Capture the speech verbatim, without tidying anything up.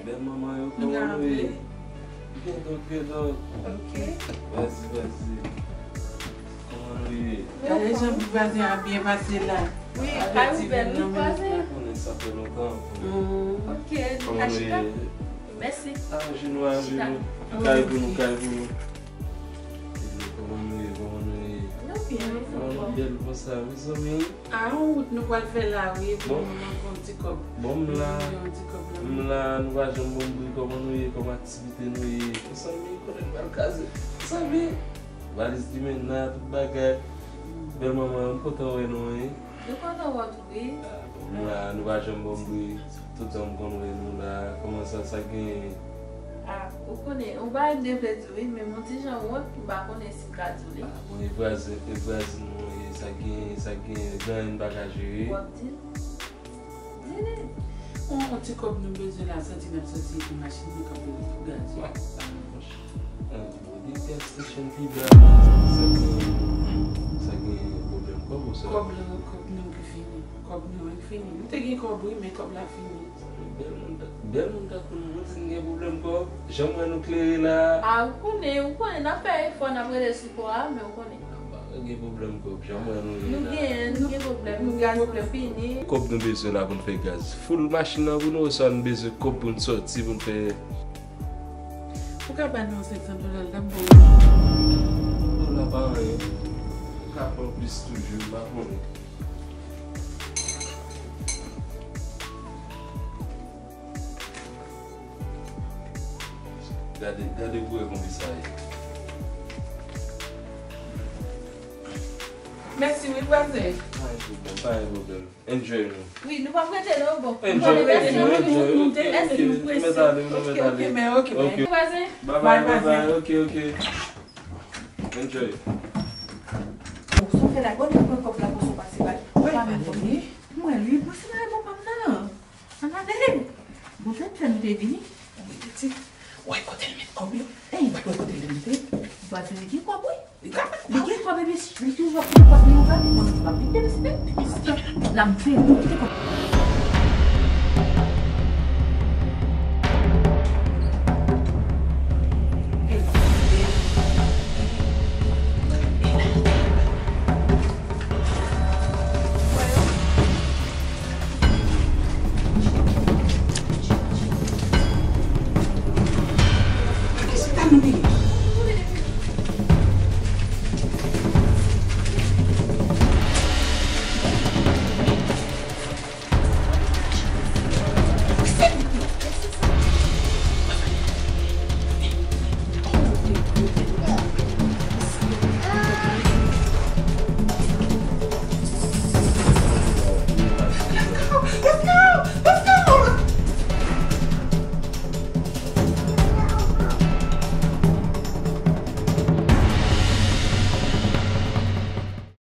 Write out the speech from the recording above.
Bèl manman yo, kòman nou ye? Byen donk, byen donk. Ok. Mèsi, mèsi. Kòman nou ye? Gade jan vwazen an byen pase la. Wi, kay ou bèl, wi, vwazen. Konnen sa fè lontan. Mm. Ok, nou ka chita. Mèsi. Ah, ajenou, ajenou. Kay pou nou, kay pou nou. Kòman nou ye, kòman nou ye? Nou byen, wi. Kòman nou bèl konsa, mezanmi? A, yon wout nou pral fè la, wi, pou nou manke yon ti kòb. Bon, m la. Yon ti kòb la. M la, nou pa janm ban m bri, kòman nou ye, kòman aktivite nou ye? Mezanmi, kote n pral kaze? Mezanmi, valiz li menm nan, tout bagay. Bèl manman, m kontan wè nou, wi. Nou kontan wè w tou, wi. A, bon, m la, nou pa janm ban m bri. Tout tan m konn wè nou la. Kòman sa, sa genyen? A, ou konnen, ou pa gen vle di wi, men m yon ti jan wont, m pa konnen si m ka di w li. A, bon, e vwazen, e vwazen nou ye, sa genyen, sa genyen, gen anyen n pa ka jere. W ap di l? Di li. On, on ti kòb nou bezwen la, santi n ap santi epi machin nan k ap boule pou gaz yo. Bon, de gas station pi ba, sa genyen, sa genyen pwoblèm kòb ou sa? Kòb la, kòb nou ki fini. Kòb nou an fini. Nou te gen kòb wi, men kòb la fini. Bèl moun ta-, bèl moun tankou nou, pou di n gen pwoblèm kòb. Jan m wè nou klere la. A, ou konnen, ou konnen, n ap fè efò, n ap rele sipò a, men ou konnen. A, pa gen pwoblèm kòb, jan m wè nou ye la. Nou gen, nou gen pwoblèm, nou gen pwoblèm fini. Kòb nou bezwen la pou n fè gaz. Foul machin nan pou nou, oswa nou bezwen kòb pou n sòti, pou n fè Ou ka ba nou senk san dola, l t ap bon. Dola pa anyen. Ou ka pran plis toujou, m pa konnen. Gade, gade pou wè konbyen sa ye. Mèsi wi, vwazen. Pa gen pwoblèm, pa gen pwoblèm. Enjoy nou. Wi, nou p ap rete non, bon. Enjoy, enjoy, enjoy. Ok, ok, nou mèt ale, nou mèt ale. Ok, ok, men, ok, men. Ok. Vwazen. Bye bye, bye bye. Ok, ok. Enjoy. Bon, sa w fè la, bon, nou pran kòb la, bon, sa w pase ba l. Wi, pa menm kòb li. Mwen, li, bon, se pa bon pa m nan. Ann ale. Bon, tèt fè nou te vini. Wi, pitit. Wè kote l met kòb yo. Ey, wè kote l mete. Vwazen li gen kòb, wi. Li gen kòb, epi li toujou ap kite kòb li ouvè. Mwen, m pa vin depi site. La, m fè nou kite kòb.